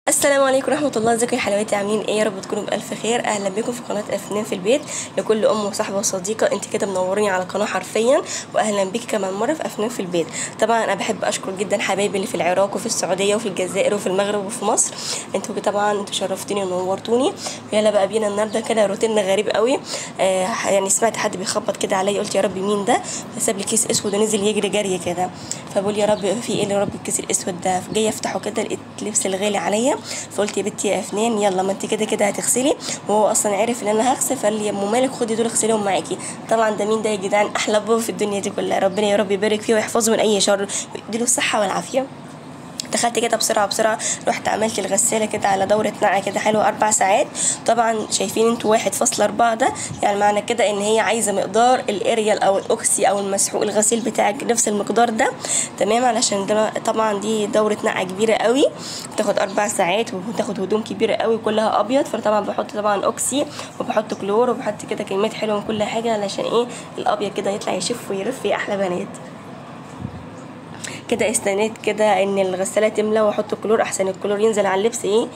السلام عليكم ورحمة الله. ازيكم يا حلواتي، عاملين ايه؟ يا رب تكونوا بالف خير. اهلا بكم في قناة افنان في البيت. لكل ام وصاحبه وصديقه، انت كده منوريني على القناة حرفيا، واهلا بك كمان مرة في افنان في البيت. طبعا انا بحب اشكر جدا حبايبي اللي في العراق وفي السعودية وفي الجزائر وفي المغرب وفي مصر. انتوا طبعا انتوا شرفتوني ونورتوني. يلا بقى بينا النهارده كده روتين غريب قوي. يعني سمعت حد بيخبط كده عليا، قلت يا رب مين ده؟ فساب لي كيس اسود ونزل يجري جري كده، فبقول يا رب في ايه يا رب الكيس الاسود ده؟ جاي افتحه كده لقيت لبس الغالي عليا، فقلت يا بنتي يا افنان يلا ما انت كده كده هتغسلي، وهو اصلا عرف ان انا هغسل، فقال لي يا ام مالك خدي دول اغسليهم معاكي. طبعا ده مين ده يا جدعان؟ احلى بابا في الدنيا دي كلها، ربنا يا رب يبارك فيه ويحفظه من اي شر ويديله الصحة والعافية. دخلت كده بسرعة بسرعة، رحت عملت الغسالة كده على دوره نقع كده حلوة 4 ساعات. طبعا شايفين انتوا 1.4 ده، يعني معنى كده ان هي عايزه مقدار الاريال او الاوكسي او المسحوق الغسيل بتاعك نفس المقدار ده، تمام؟ علشان ده طبعا دي دوره نقع كبيرة قوي، بتاخد 4 ساعات وبتاخد هدوم كبيرة قوي كلها ابيض. فطبعا بحط طبعا اوكسي وبحط كلور وبحط كده كميات حلوة من كل حاجة، علشان ايه؟ الابيض كده يطلع يشف ويرف يا احلى بنات. كده استنيت كده ان الغسالة تملى واحط الكلور، احسن الكلور ينزل على اللبس ايه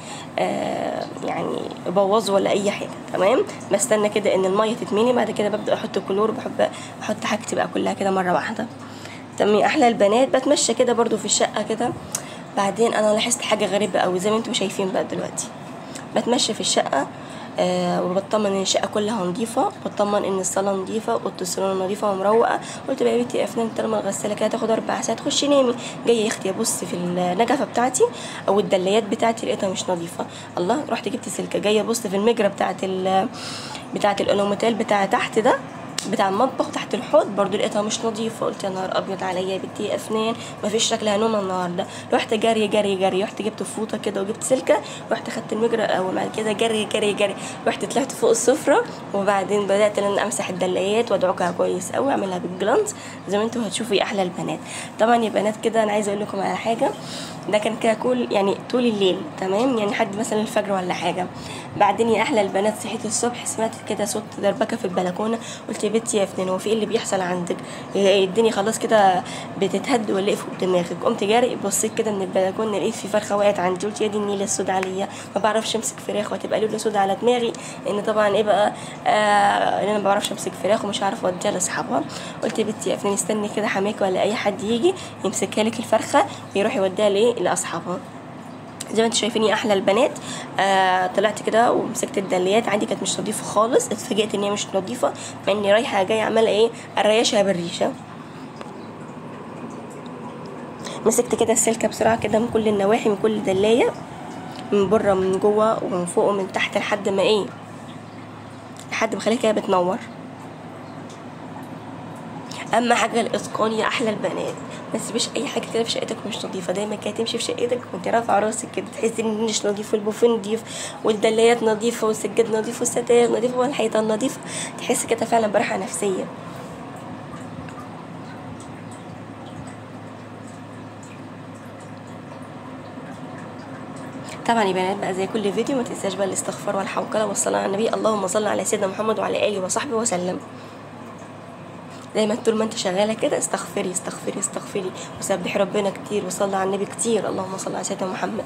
يعني يبوظه ولا اي حاجة، تمام؟ بستنى كده ان المية تتملي، بعد كده ببدا احط الكلور، وبحب احط حاجتي بقى كلها كده مرة واحدة، تمام؟ احلى البنات. بتمشى كده برضو في الشقة كده، بعدين انا لاحظت حاجة غريبة قوي زي ما انتم شايفين بقى دلوقتي. بتمشى في الشقة وبطمن ان الشقة كلها نظيفة، بطمن ان الصاله نظيفة، اوضة الصالون نظيفة ومروقه. قلت بقى يا بنتي يا افنان طالما الغسالة كده تاخد 4 ساعات خشي نامي. جاية يا اختي ابص في النجفه بتاعتي او الدلايات بتاعتي لقيتها مش نظيفة، الله، رحت جبت سلكه. جاية ابص في المجرى بتاعه الالوميتال بتاع تحت ده بتاع المطبخ تحت الحوض برضو لقيتها مش نظيفة. قلت يا نهار ابيض عليا يا بنتي يا افنان، مفيش شكلها نوم النهارده. رحت جري جري جري، رحت جبت فوطه كده وجبت سلكه، رحت خدت المجرى الاول، بعد كده جري جري جري رحت طلعت فوق السفرة، وبعدين بدات ان انا امسح الدلايات وادعكها كويس قوي، اعملها بالجلانس زي ما انتوا هتشوفوا يا احلى البنات. طبعا يا بنات كده انا عايزه اقول لكم على حاجة، ده كان كده كل يعني طول الليل، تمام؟ يعني لحد مثلا الفجر ولا حاجة. بعدين يا احلى البنات صحيت الصبح سمعت كده صوت دربكه في البلكونه، قلت يا بنتي يا افنان هو في ايه اللي بيحصل عندك؟ الدنيا خلاص كده بتتهد ولا ايه فوق دماغك؟ قمت جاري بصيت كده من البلكونه لقيت في فرخة وقعت عندي، قلت يا دي النيله السودا عليا، ما بعرفش امسك فراخ وهتبقى ليلة سودا على دماغي، لان طبعا ايه بقى انا ما بعرفش امسك فراخ ومش عارفه اوديها لاصحابها. قلت يا بنتي يا افنان استني كده حماك ولا اي حد يجي يمسكها لك الفرخه ويروح يوديها لايه لاصحابها. زي ما انتم شايفين يا احلى البنات طلعت كده ومسكت الدليات عندي كانت مش نظيفة خالص، اتفاجئت ان هي مش نظيفة مع اني رايحة جاية عماله ايه الريشه بالريشه. مسكت كده السلكه بسرعة كده من كل النواحي، من كل دلايه، من بره من جوه ومن فوق ومن تحت، لحد ما ايه لحد ما خليها كده بتنور. اما حاجة الاتقان يا احلى البنات، ما تسيبيش اي حاجة كده في شقتك مش نظيفة، دايما كده تمشي في شقتك وانت رافعه راسك كده تحسي ان النيش نظيف والبوفيه نظيف والدلايات نظيفة والسجاد نظيف والستاير نظيفة والحيطان نظيفة، تحسي كده فعلا براحة نفسية. طبعا يا بنات بقى زي كل فيديو ما تنساش بقى الاستغفار والحوكله والصلاة على النبي، اللهم صل على سيدنا محمد وعلى اله وصحبه وسلم. دايما طول ما انت شغالة كده استغفري استغفري استغفري وسبحي ربنا كتير وصلي على النبي كتير، اللهم صل على سيدنا محمد.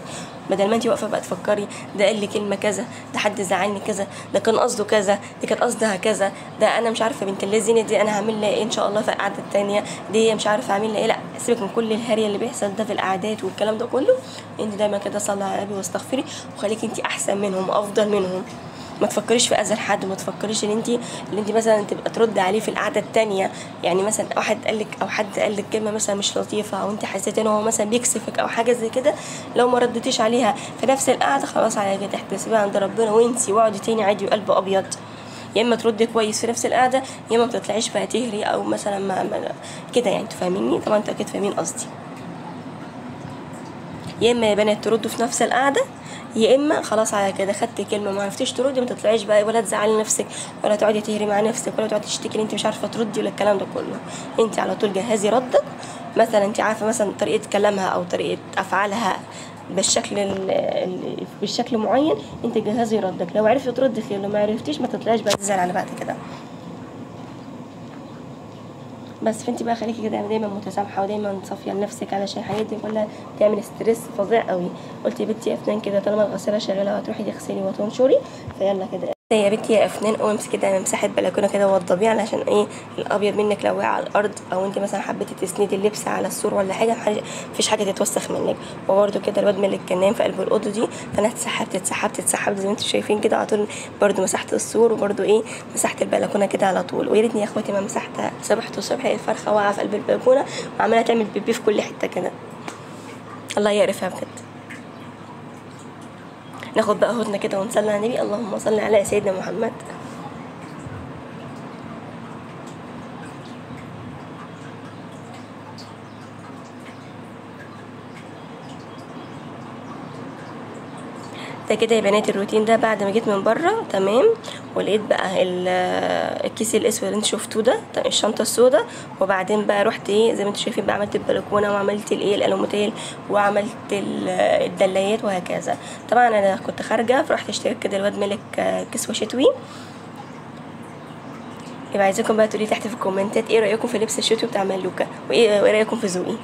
بدل ما انت واقفة بقى تفكري ده قال لي كلمة كذا، ده حد زعلني كذا، ده كان قصده كذا، دي كانت قصدها كذا، ده انا مش عارفه بنت اللذينه دي انا هعمل لها ايه ان شاء الله في القعدة الثانية دي، مش عارفه اعمل لها ايه. لا سيبك من كل الهري اللي بيحصل ده في القعدات والكلام ده كله، انت دايما كده صلي على النبي واستغفري وخليكي انت احسن منهم وافضل منهم. ما تفكريش في اذى حد، وما تفكريش ان انت مثلا تبقى ترد عليه في القعدة الثانية. يعني مثلا واحد قال لك او حد قال لك كلمة مثلا مش لطيفة، او انت حسيتي ان هو مثلا بيكسفك او حاجة زي كده، لو ما ردتيش عليها في نفس القعدة خلاص على كده احتسبيها عند ربنا وانسي واقعدي تاني عادي وقلب ابيض. يا اما تردي كويس في نفس القعدة، يا اما ما تطلعيش بقى تهري او مثلا ما كده، يعني انتوا فاهميني طبعا، انتوا اكيد فاهمين قصدي. يا اما يا بنات تردوا في نفس القعدة، يا اما خلاص على كده خدتي كلمة ما عرفتيش تردي، ما تطلعيش بقى ولا تزعلي نفسك ولا تقعدي تهري مع نفسك ولا تقعدي تشتكي ان انت مش عارفه تردي ولا الكلام ده كله. انت على طول جهزي ردك، مثلا انت عارفه مثلا طريقه كلامها او طريقه افعالها بالشكل معين، انت جهزي ردك، لو عرفتي تردي خير، لو ما عرفتيش ما تطلعيش بقى تزعلي على بعد كده. بس فانت بقى خليكي كده دايما متسامحة ودايما صافية لنفسك، علشان الحاجات دي كلها بتعمل stress فظيع قوي. قلت يا بنتي يا افنان كده طالما الغسالة شغالة وهتروحي تغسلي وتنشري، فيلا كده يا بنتي يا افنان قومي امسكي كده مساحة بلكونة كده ووضبيها، علشان ايه الابيض منك لو وقع على الارض، او انت مثلا حبيتي تسندي اللبس على السور ولا حاجة، مفيش حاجة تتوسخ منك. وبرده كده الواد ملك كان نايم في قلب الاوضة دي، فانا اتسحبت اتسحبت اتسحبت زي ما انتم شايفين كده على طول، برده مسحت السور وبرده ايه مسحت البلكونه كده على طول. ويا ريتني يا اخواتي ما مسحتها، صبحت الصبح الفرخه واقعه في قلب البلكونه وعماله تعمل بيبي في كل حتة كده، الله يقرفها بجد. ناخد بقى هدنة كده ونصلي على النبي، اللهم صل على سيدنا محمد. ده كده يا بنات الروتين ده بعد ما جيت من بره، تمام. ولقيت بقى الكيس الاسود اللي انتوا شفتوه ده، الشنطة السوداء. وبعدين بقى رحت ايه زي ما انتوا شايفين بقى، عملت البلكونه وعملت الايه الالوميتال وعملت الدلايات وهكذا. طبعا انا كنت خارجه فرحت اشتريت كده الواد ملك كسوه شتوي. يبقى عايزاكم بقى تقولي تحت في الكومنتات ايه رايكم في لبس الشتوي بتاع ملوكه، وايه رايكم في ذوقي.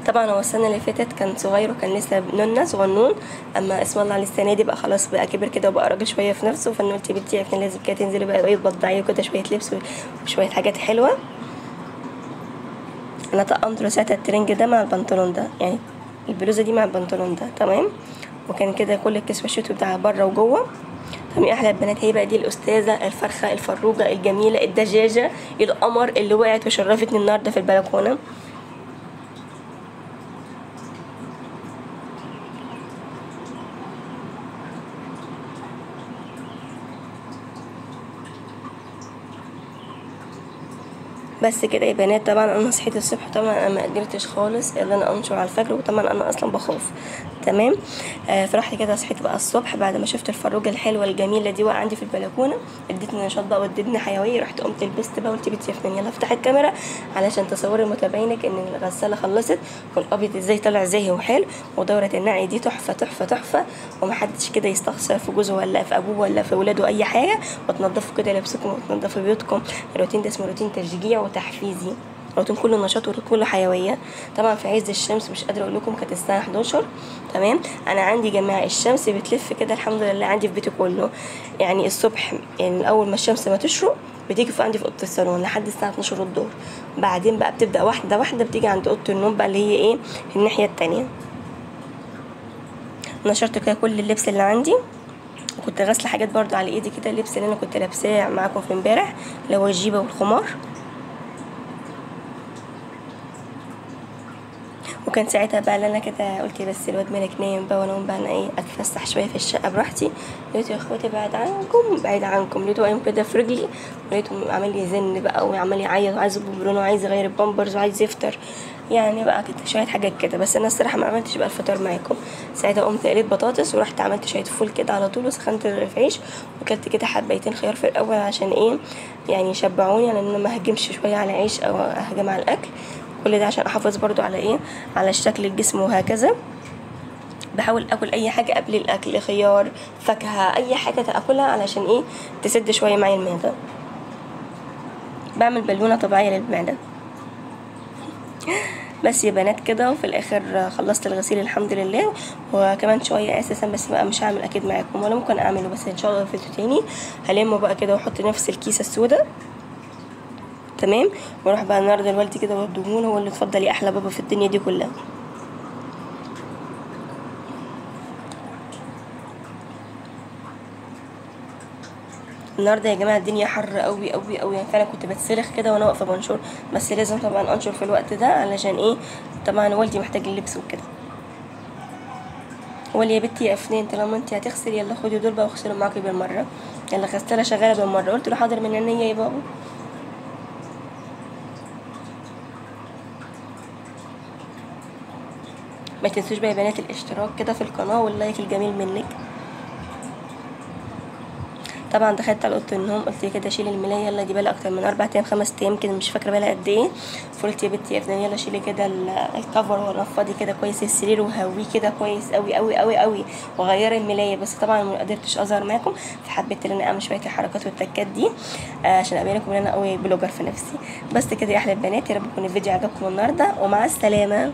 طبعا هو السنة اللي فاتت كان صغير وكان لسه نونه صغنون، اما اسم الله عليه السنة دي بقى خلاص بقى كبر كده وبقى راجل شوية في نفسه. فانا قلت يا بنتي احنا لازم كده تنزلي بقى ايه تبضعيه كده شوية لبس وشوية حاجات حلوة. انا طقمت له ساعتها الترنج ده مع البنطلون ده، يعني البلوزة دي مع البنطلون ده، تمام. وكان كده كل الكسوة الشتوي بتاع بره وجوه. تمام يا احلى البنات. هي بقى دي الاستاذة الفرخه الفروجه الجميلة الدجاجة القمر اللي وقعت وشرفتني النهارده في البلكونه. بس كده يا بنات. طبعا انا صحيت الصبح، طبعا انا ما قدرتش خالص ان انا انشر على الفجر، وطبعا انا اصلا بخاف، تمام. فرحت كده صحيت بقى الصبح بعد ما شفت الفروجه الحلوة الجميلة دي واقعه عندي في البلكونه، ادتني نشاط بقى وادتني حيوية. رحت قمت لبست بقى وقلت بنتي يا فنان يلا افتحي الكاميرا علشان تصوري متابعينك ان الغسالة خلصت، والابيض ازاي طلع زاهي وحلو، ودوره النعي دي تحفة تحفة تحفة، ومحدش كده يستخسر في جوزه ولا في ابوه ولا في ولاده اي حاجة. وتنضفوا كده لبسكم وتنضفوا بيوتكم. الروتين ده اسمه روتين تشجيع وتحفيزي، روتين كله نشاط وكله حيوية. طبعا في عز الشمس مش قادرة اقول لكم، كانت الساعة 11، تمام. انا عندي جماعة الشمس بتلف كده الحمد لله عندي في بيتي كله، يعني الصبح يعني اول ما الشمس ما تشرق بتيجي في عندي في اوضة الصالون لحد الساعة 12 الظهر، بعدين بقى بتبدا واحدة واحدة بتيجي عند اوضة النوم بقى اللي هي ايه الناحية التانية. نشرت كده كل اللبس اللي عندي، وكنت غاسله حاجات برضو على ايدي كده، اللبس اللي انا كنت لابساه معاكم في امبارح اللي هو الجيبه والخمار. وكان ساعتها بقى اللي انا كده قلت بس الواد مالك نايم بقى، وانا اقوم بقى انا ايه اتفسح شوية في الشقة براحتي. لقيته يا اخواتي بعد عنكم بعيد عنكم، لقيته قايم كده في رجلي، ولقيته عمال يزن بقى وعمال يعيط وعايز الببرونه وعايز يغير البامبرز وعايز يفطر، يعني بقى كده شوية حاجات كده. بس انا الصراحة ما عملتش بقى الفطار معاكم ساعتها، قمت قليت بطاطس ورحت عملت شوية فول كده على طول، وسخنت رغيف عيش وكلت كده حبايتين خيار في الاول عشان ايه يعني يشبعوني، لان انا ما هجمش شوية على عيش او اهجم على الاكل. كل ده عشان احافظ برضو على ايه على الشكل الجسم وهكذا. بحاول اكل اي حاجة قبل الاكل، خيار فاكهة اي حاجة تاكلها علشان ايه تسد شوية معايا المعدة. بعمل بالونه طبيعية للمعدة بس يا بنات كده. وفي الاخر خلصت الغسيل الحمد لله، وكمان شوية اساسا بس بقى مش هعمل اكيد معاكم ولا ممكن اعمله، بس ان شاء الله فيديو تاني هلمه بقى كده واحط نفس الكيسة السوداء، تمام. واروح بقى النهارده لوالدي كده واديهوله هو اللي اتفضل يا احلى بابا في الدنيا دي كلها. النهارده يا جماعة الدنيا حر قوي قوي قوي، يعني فعلا كنت بتسرخ كده وانا واقفة بنشر، بس لازم طبعا انشر في الوقت ده علشان ايه طبعا والدي محتاج اللبس وكده. قولي يا بنتي يا افنان طالما انت هتغسلي يلا خدي دول بقى واغسلوا معاكي بالمرة، يلا غسالة شغالة بالمرة. قلت له حاضر من عينيا يا بابا. ما تنسوش بقى يا بنات الاشتراك كده في القناة وال like الجميل منك. طبعا دخلت على اوضة النوم قلت كده شيلي الملايه، يلا دي بقى اكتر من 4 ايام 5 ايام كده مش فاكره بقى قد ايه. فقلت يا بنتي يا فنان يلا شيلي كده ال cover ونفضي كده كويس السرير وهويه كده كويس قوي قوي قوي قوي وغيري الملايه. بس طبعا ما قدرتش اظهر معاكم، فحبيت ان انا اعمل شوية الحركات والتكات دي عشان ابين لكم ان انا قوي blogger في نفسي. بس كده يا احلى البنات، يا رب يكون الفيديو عجبكم النهارده، ومع السلامة.